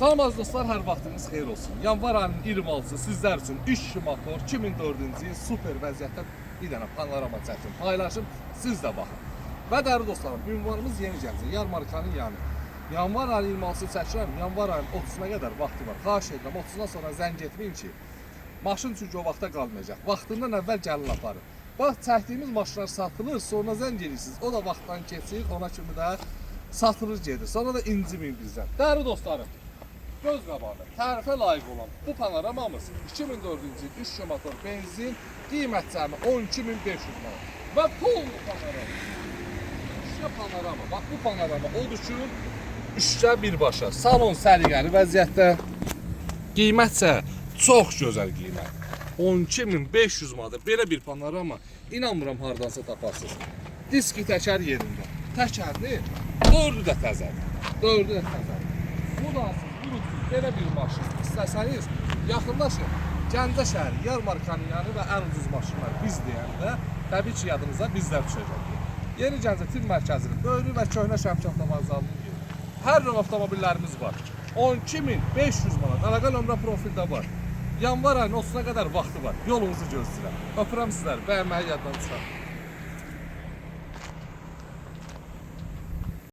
Salam aziz dostlar, hər vaxtınız xeyir olsun. Yanvar ayının 26-sı sizlər üçün 3 motor 2004-cü il super vəziyyətdə bir dənə panorama çəkim, paylaşım, siz də baxın. Və dəyərli dostlarım, ünvanımız Yeni Gəncə, Yarmarkanın yanı. Yanvar ayının 26-sı çəkirəm, yanvar ayının 30-una qədər vaxtı var. Xahiş edirəm, 30-dan sonra zəng etməyin ki, maşın çünki o vaxta qalmayacaq. Vaxtından əvvəl gəlin aparın. Bax, çəkdiyimiz maşınlar satılır, sonra zəng edirsiniz. O da vaxtdan keçir, ona kimi də satılır gedir. Sonra da inciməyin bizdən. Dəyərli dostlarım, göz qabağında tərifə layiq olan bu panoramamız 2004-cü il 3 motor benzin, qiymət cəmi 12.500 manat. Və pullu panorama. Üçgə panorama. Bax bu panorama odur ki, üçgə birbaşa. Salon səliqəli vəziyyətdə. Qiymətsə çox gözəl qiymət. 12.500 manata belə bir panorama inanmıram hardansa taparsınız. Diski təkər yerində. Təkərini dördü də təzədir. Dördü də təzədir. Budansız, burudsuz belə bir maşın istəsəniz yaxınlaşın. Gəncə şəhəri, Yarmarkanın yanı və ən ucuz maşınlar biz deyəndə təbii ki yadınıza bizlər düşəcək. Yeni Gəncə Tibb Mərkəzinin böyrü və Köhnə Şəmkir avtovağzalının yeri. Hər növ avtomobillərimiz var. 12.500 manat. Əlaqə nömrə profildə var. Yanvar ayının 30-una qədər vaxtı var. Yolunuzu gözləyirəm. Öpürəm sizləri. Bəyənməyi yaddan çıxartmayın.